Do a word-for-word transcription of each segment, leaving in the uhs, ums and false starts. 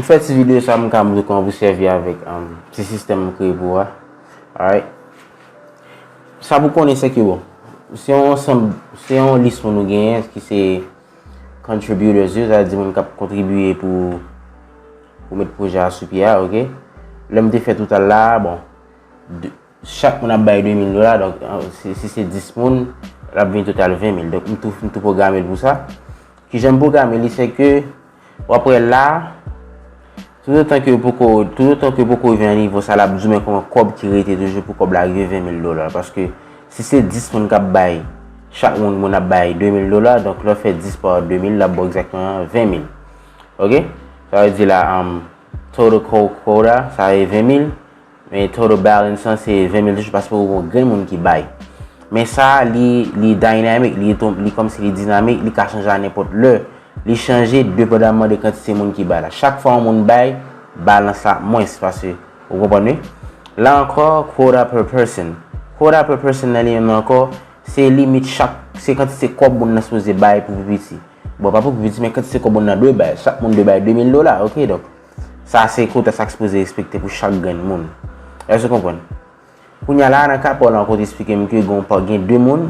Fè ti videyo sa, m ka montre kòman pou sèvi avèk um, ti sistèm m kreye pou ou a. Alright. Sa pou konnen se ke bon, se yon ansanm, se yon lis moun nou genyen ki se contributors yo, sa vle di moun k ap kontribiye pou, pou met pwojè a sou pye a, oke? Lè m te fè total la, bon, de, chak moun ap bay de mil dola, donk, an, si, si se dis moun, l ap vin total ven mil. Donk, m tou, m tou pwograme l pou sa. Kijan m pwograme li, se ke, w ap wè la, toutotan ke w poko, toutotan ke w poko rive nan nivo sa, l ap zoumen kòman kòb ki rete toujou pou kòb la rive ven mil dola. Paske, si se dis moun k ap bay, chak moun, moun ap bay de mil dola, donk, lè w fè dis pa de mil, l ap ba w egzakteman ven mil. Oke? Sa vle di la, um, total quota, sa e ven mil. Men total balance lan se ven mil toujou paske ou gon grenn moun ki bay. Men sa, li, li dynamic, li, li kòmsi li dinamik, li ka chanje a nenpòt lè. Li chanje depandaman de kantite moun ki bay la. Chak fwa yon moun bay, balans la ap mwens paske, ou konprann wi? La ankò, quota per person. Quota per person nan li menm ankò, se limit chak, se kantite kòb moun nan sipoze bay pou pi piti. Bon, pa pou pi piti, men kantite kòb moun nan dwe bay. Chak moun dwe bay de mil dola, oke, donk. Sa se quota sa k sipoze respekte pou chak grenn moun. Èske w konprann? Kounye a la, nan ka pa w la, w konn eksplike m ke gon pa gen de moun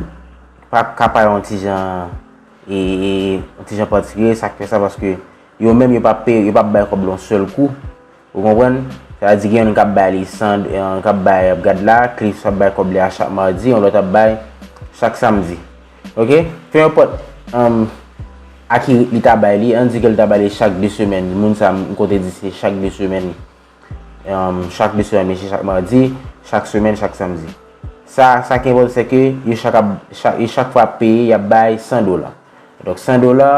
k ap ka pale yon ti jan, e, e, yon ti jan patikilye, sa k fè sa, paske yo menm, yo p ap peye, yo p ap bay kòb la yon sèl kou. Ou konprann? Sa vle di gen youn k ap bay li san, eh, k ap bay, ap gad la, Cliff ap bay kòb li a chak madi, yon lòt ap bay chak samdi. Oke? Peu importe, um, a ki rit li ta bay li, ann di ke li ta bay li chak de semèn. Moun sa, m konte di se chak de semèn. Um, chak de semèn, mesye, chak madi, chak semèn, chak samdi. Sa, sa ki enpòtan, se ke yo chak ap, chak, yo chak fwa ap peye, y ap bay san dola. Donk, san dola,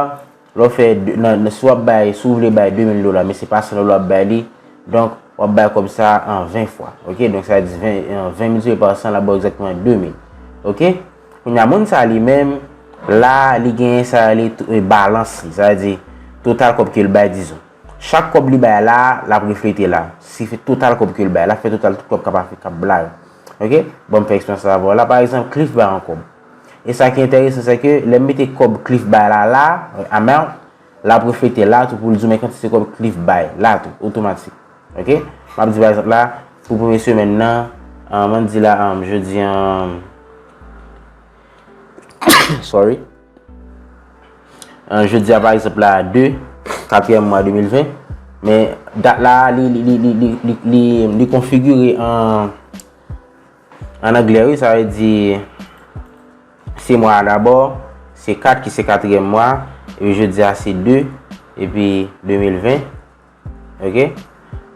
lè w fè, de- nan, nan, si w ap bay, si w vle bay de mil dola, men se pa san dola w ap bay li, donk, w ap bay kòb sa an ven fwa. Oke? Donk, sa vle di ven, an ven miltipliye pa san, l ap ba w egzakteman de mil. Oke? Kounye a, moun sa li menm, la, li genyen sa, li, eh, balans li. Sa vle di, total kòb ke l bay, dizon. Chak kòb li bay la, l ap reflete la. Si fè total kòb ke l bay, l ap fè total tout kòb k ap afè k ap bay. Oke? Bon, m fè eksperyans la avè w. La, pa egzanp, Cliff bay yon kòb. E sa ki enteresan, se ke lè m mete kòb Cliff bay la, la, amount, l ap reflete la tou pou l di w men kantite kòb Cliff bay, la tou, otomatik. Oke? M ap di, pa egzanp, la, pou premye semèn nan, um, ann di la, um, jodi, um, sorry. An, jodi a, pa egzanp la, de, katriyèm mwa de mil ven. Men dat la, li, li, li konfigire an, an anglè, wi, sa vle di, se mwa a dabò, se kat ki se katriyèm mwa, epi jodi a, se de, epi de mil ven. Oke?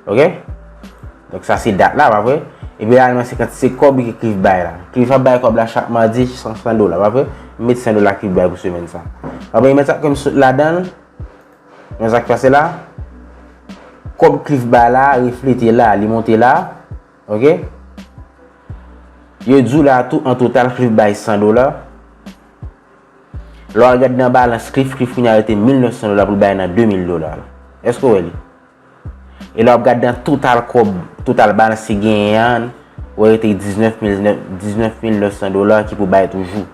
Oke? Donk, sa se dat la, pa vre? Epi la, se kantite kòb ke Cliff bay la. Cliff ap bay kòb la chak madi, san, san dola, pa vre? M met san dola Cliff bay pou semèn sa. Pa vre, men sa ke m sot ladan l, men sa k pase la, kòb Cliff bay la, reflete la, li monte la, oke? Yo di w la tou, an total, Cliff bay san dola. Lè w al gade nan balans Cliff, Cliff kounye a rete mil nèf san dola pou l bay nan de mil dola la. Èske w wè li? E lè w ap gade nan total kòb, total balans ki genyen an, w wè rete diznèf mil, diznèf mil nèf san dola ki pou bay toujou.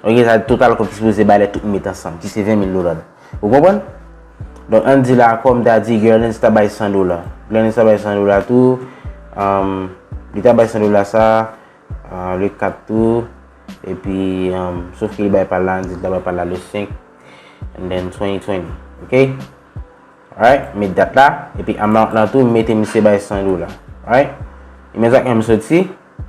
Oke, sa total kòb ki sipoze bay lè tout met ansanm, ki se ven mil dola. Ou konprann? Donk, ann di la, kòm m ta di, Gerlens ta bay san dola. Gerlens ta bay san dola tou. Anm, li ta bay san dola sa, ah, le kat tou. Epi, anm, sof ke li bay pa l la, ann di li ta bay pa l la le senk. And then twenty twenty. Oke? Alright, met dat la, epi amount lan tou, m mete misye bay san dola. Alright? E men sa k fè m soti,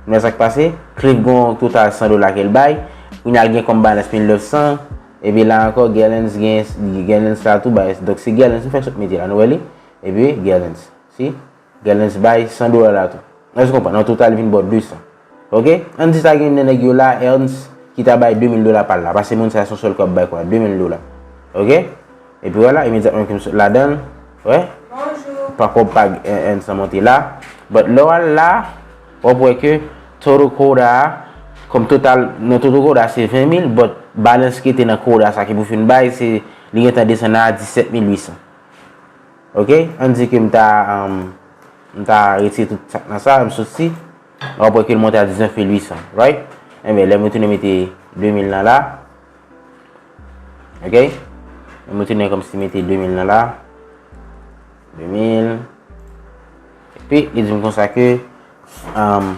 men sa k pase, Cliff gon total san dola ke l bay, kounye a l gen kòm balans mil nèf san, epi la ankò, Gerlens gen, Gerlens la tou bay, donk se Gerlens m fè sot mete la, nou wè li? Epi Gerlens, si? Gerlens bay san dola la tou. Èske w konprann? Nan total, li vin ba w de san. Oke? Ann di sa gen nan nèg yo la, Ernst, ki ta bay de mil dola pa l la. Paske moun sa se yon sèl kòb bay kwa, de mil dola. Oke? Epi vwala, imedyatman ke m sot ladan l, wè? Pa kòb pa Ernst lan monte la. But lè w al la, w ap wè ke total quota a, kòm total, nan total quota se ven mil, but balance ki te nan quota sa ki pou fin bay, se, li gentan desann a disèt mil uit san. Oke? Ann di ke m ta, um, m ta retire tout sa k nan sa, m soti. W ap wè ke l monte a diznèf mil uit san, right? Enben, lè m retounen mete de mil nan la. Oke? Lè m retounen kòmsi mete de mil nan la. de mil. Epi, li di m konsa ke, um,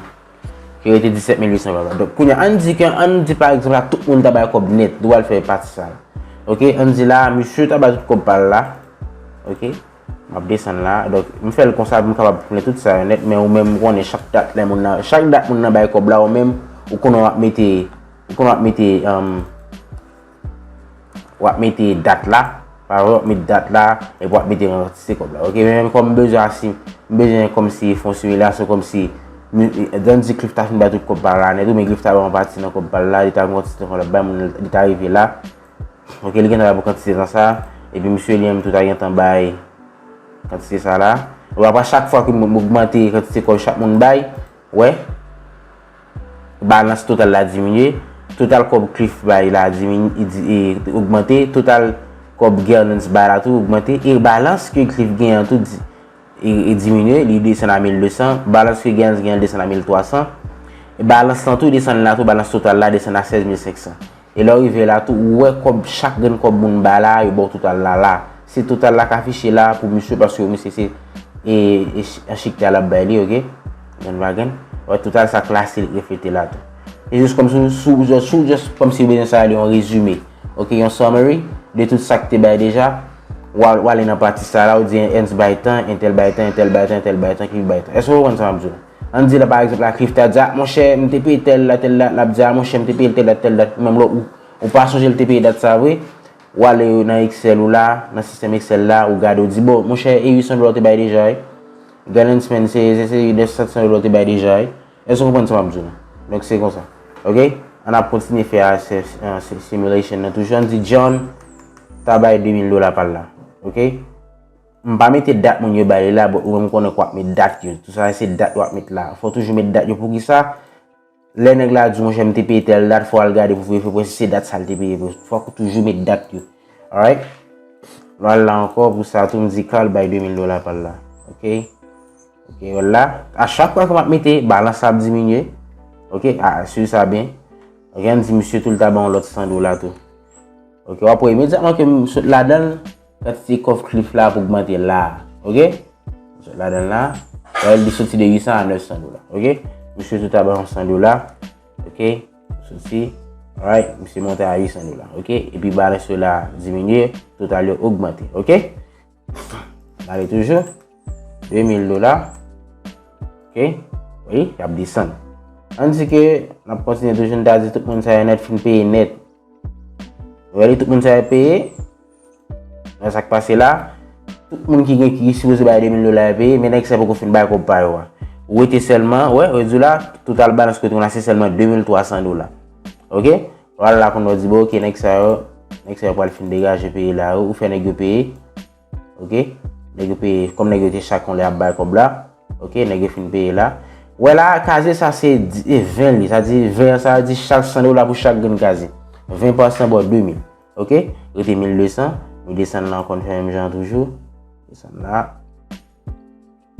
ke rete disèt mil uit san dola. Donk, kounye a, ann di ke, ann di pa egzanp la, tout moun ta bay kòb nèt, li pral fè pati sa la. Ok, ann di la, misye ta bay tout kòb pa l la. Ok, m ap desann la. Donk, m fè l konsa pou m kapab konnen tout sa yo nèt, men ou menm ou konnen chak dat lè moun nan, chak dat moun nan bay kòb la, ou menm, ou konnen w ap mete, ou konnen w ap mete, um, w ap mete dat la, pa w ap mete dat la, epi w ap mete kantite kòb la. Ok, men menm kòm m bezwen asi, m bezwen kòmsi fè yon similasyon, kòmsi, ann di Cliff ta fin bay tout kòb pa l la nèt, oubyen Cliff ta bay yon pati nan kòb pa l la, li ta gen kantite kòb la bay moun, li ta rive la. Ok, li gentan bay pou kantite tan sa, epi misye li menm tou ta gentan bay kantite sa la. Epi apre chak fwa ke m ogmante kantite kòb chak moun bay, wè, balans total la diminye, total kòb Cliff bay la diminye, e di-, e ogmante, total kòb Gernands bay la tou ogmante, e balans ke Cliff genyen an tou di-, e, e diminye, li desann a mil de san, balans ke Gernands genyen desann a mil twa san, e balans lan tou desann la tou, balans total la desann a sèz mil senk san. E lè w rive la tou, ou wè kòb, chak grenn kòb moun ba la, yo ba w total la la. Se total la k afiche la pou misye, paske misye se, e, e ch-, an chik la l ap bay li, ok? Bandwagon. Wè, total sa klase li reflete la tou. E jis kòmsi, si w, si w, just kòmsi w bezwen sa, li yon rezime. Ok, yon summary de tout sa k te bay deja. W al, w ale nan pati sa la, ou di Ernst bay tan, entèl bay tan, entèl bay tan, entèl bay tan, ki bay tan. Èske w konprann sa m ap di w? Ann di la, pa egzanp, la, Cliff ta di, a, monchè, m te peye tèl la, tèl dat, l ap di, a, monchè, m te peye l tèl dat, tèl dat, menm lè ou, ou pa sonje l te peye dat sa vre, w ale nan Excel ou la, nan sistèm Excel la, ou gade, ou di, bon, monchè, e uit san dola w te bay deja, wi. Galen Spence, se, se, se nèf san dola w te bay deja, wi. Èske w konprann sa m ap di w la? Donk, se konsa. Ok? Ann ap kontinye fè a, se, se, se simulation nan toujou. Ann di John ta bay de mil dola pa l la. Ok? M pa mete dat moun yo ba li la, but ou menm konnen ke w ap met dat yo. Tout sa se dat w ap met la. Fò w toujou met dat yo. Poukisa? Lè nèg la di w, monchè, m te peye tèl dat, fò w al gade pou vérifier pou wè si se dat sa l te peye vre. Fòk ou toujou met dat yo. Alright? Nou al la ankò, pou sa tou, m di Carl bay de mil dola pa l la. Ok? Ok, wè la. A chak fwa ke m ap mete, balans la ap diminye. Ok? A, swiv sa byen. Ok, ann di misye tou, l ta ban yon lòt san dola tou. Ok, w ap wè imedyatman ke m sot ladan l, kantite kòb Cliff la ap ogmante la. Ok? M sot ladan l la. Wè, li soti de uit san a nèf san dola. Ok? Misye tou ta ban yon san dola. Ok? Soti. Alright, misye monte a uit san dola. Ok? Epi balans yo la diminye, total yo ogmante. Ok? N ale toujou. De mil dola. Ok? Wi, y ap desann. Ann di ke n ap kontinye toujou, n ta di tout moun sa yo nèt fin peye nèt. Wè li, tout moun sa yo peye. Wè sa k pase la. Tout moun ki gen, ki sipoze bay de mil dola yo peye, men nèg sa yo poko fin bay kòb pa yo a. Ou rete sèlman, wè, ou di w la, total balans kote w la se sèlman de mil twa san dola. Ok? Wè la kounye a w di, bon, ok, nèg sa yo, nèg sa yo pral fin degaje peye la, ou fè nèg yo peye. Ok? Nèg yo peye, kòm nèg yo te chak yon lè ap bay kòb la. Ok, nèg yo fin peye la. Wè la, kazye sa se di-, e ven li, sa di ven an, sa di chak san dola pou chak grenn kazye. Ven pa san ba w de mil. Ok? Rete mil de san, nou desann la ankò, nou fè menm jan an toujou. Desann la.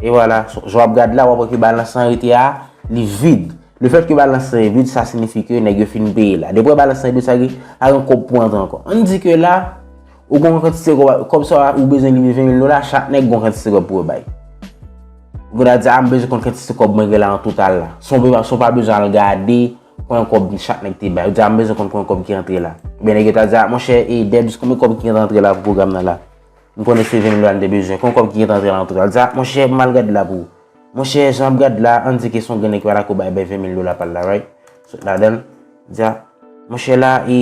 E vwala, jan w ap gad la, w ap wè ke balans lan rete a, li vid. Lefètke balans lan vid, sa siyifi ke nèg yo fin peye la. Depi w wè balans lan vid, sa vle di pa gen kòb pou antre ankò. Ann di ke la, ou gen yon kantite kòb, kòb sa a, ou bezwen li ven mil dola, chak nèg gen yon kantite kòb pou yo bay. Ou gen dwa di, a, m bezwen konn kantite kòb mwen gen la an total la. San w pa, san w pa bezwen al gade konbyen kòb chak nèg te bay. Ou di, a, m bezwen konn konbyen kòb ki antre la. Oubyen nèg yo ta di, a, monchè, e Debs, konbyen kòb ki gentan antre la pou pwogram nan la? M konnen se ven mil dola n te bezwen. Konbyen kòb ki gentan antre la an total? Di, a, monchè, m al gade la pou ou. Monchè, jan m ap gade la, ann di ke se yon grenn nèg ki pa dakò bay, bay ven mil dola pa l la, right? Sot ladan l, di, a, monchè, la, e,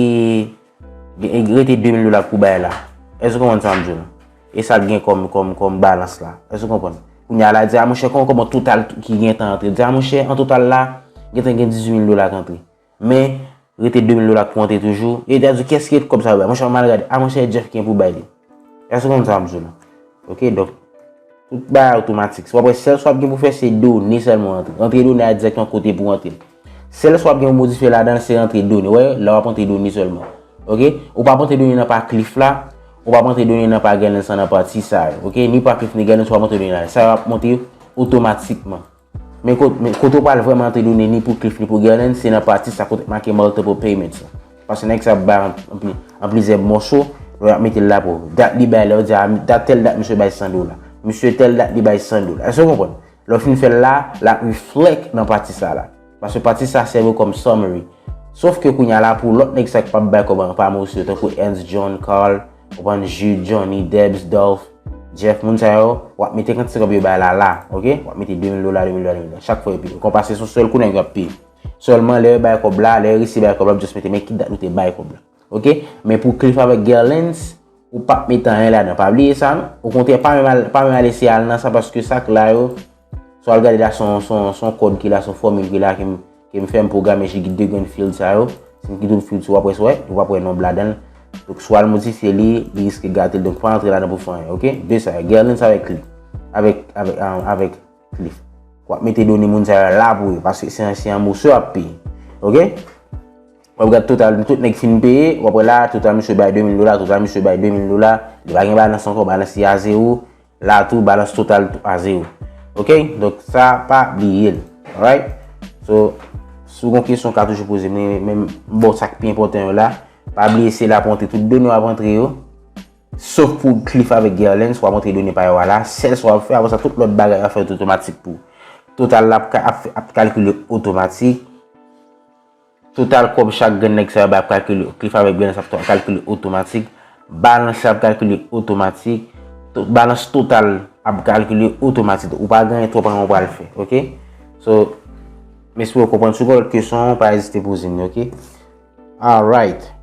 gen, e, rete de mil dola pou bay la. Èske w konprann sa m di w la? E sa l gen kòm, kòm, kòm balans la. Èske w konprann? Kounye a la, di, a, monchè, konbyen kòb an total ki gentan antre? Di, a, monchè, an total la, gentan gen dizuit mil dola k antre. Men, rete de mil dola k pou antre toujou. E li ta di, kiyès ki ret kòb sa yo bay? Monchè, m al gade. A, monchè, Jeff ki gen pou bay li. Èske w konn sa m di w la? Ok, donk, tout bagay otomatik. W ap wè, sèl sa w ap gen pou fè, se done sèlman antre. Antre done a dirèkteman kote pou antre. Sèl sa w ap gen pou modifye ladan l, se rantre done. Wè, la w ap rantre done sèlman. Ok? Ou p ap rantre done nan pa Cliff la, ou p ap rantre done nan pa Gernands nan pati sa yo. Ok? Ni pa Cliff ni Gernands, ou p ap rantre done la. Sa yo ap monte otomatikman. Men kot-, men kote w pral vrèman rantre done ni pou Cliff ni pou Gernands, se nan pati sa kote k make multiple payments la. Paske nèg sa ap bay an, an pli-, an plizyè mòso, lè y ap mete l la pou dat li bay la, yo di, a, dat, tèl dat misye bay san dola. Misye tèl dat li bay san dola. Èske w konprann? Lè w fin fè l la, l ap reflect nan pati sa la. Paske pati sa sèvi w kòm summary. Sof ke kounye a la, pou lòt nèg sa k p ap bay kòb an pa mosyo, tankou Ernst, John, Carl, w konprann, Jude, Johnny, Debs, Dolph, Jeff, moun sa yo, w ap mete kantite kòb yo bay la la, oke? W ap mete de mil dola, de mil dola, de mil dola. Chak fwa yo peye. Konpa se yon sèl kou nèg yo ap peye. Sèlman lè yo bay kòb la, lè yo resi bay kòb la, w ap just mete men ki dat nou te bay kòb la. Oke? Men pou Cliff avèk Gerlens, ou p ap mete anyen ladan. Pa bliye sa, non. Okontrè, pa menm al, pa menm al eseye al nan sa, paske sa k la yo, si w al gade la, se yon, se yon, se yon kòd ki la, se yon fòmil ki la, ke m, ke m fè, m pwograme jigi de grenn field sa yo. Si m kite yon field sou, w ap wè, w ap wè nonb ladan l. Donk, si w al modifye li, li riske gate l. Donk, pa antre ladan pou fè anyen, oke? De sa, Gerlens avèk Cliff. Avèk, avèk, ah, avèk Cliff. W ap mete done moun sa yo la pou yo, paske se, se an mosyo w ap peye. Oke? W ap gade total, tout nèg fin peye, w ap wè la, total misye bay de mil dola, total misye bay de mil dola, li pa gen balans ankò, balans li a zewo, la tou, balans total tou a zewo. Oke? Donk, sa, pa bliye l. Alright? So, si w gen kesyon, w ka toujou poze m, men, men m ba w sa k pi enpòtan yo la. Pa bliye, se la pou antre tout done w ap antre yo. Sof pou Cliff avèk Gerlens, w ap antre done pa yo a la. Sèl sa w ap fè, apre sa, tout lòt bagay yo ap fèt otomatik pou ou. Total la ap, ka- ap, ap kalkile otomatik. Total kòb chak grenn nèg sa yo bay ap kalkile. Cliff avèk Gerlens ap to- kalkile otomatik. Balans la ap kalkile otomatik. To- balans total ap kalkile otomatik. Ou pa gen twòp anyen ou pral fè, oke? So, m espere w konprann. Si w gen lòt kesyon, pa ezite poze m yo, oke? Alright.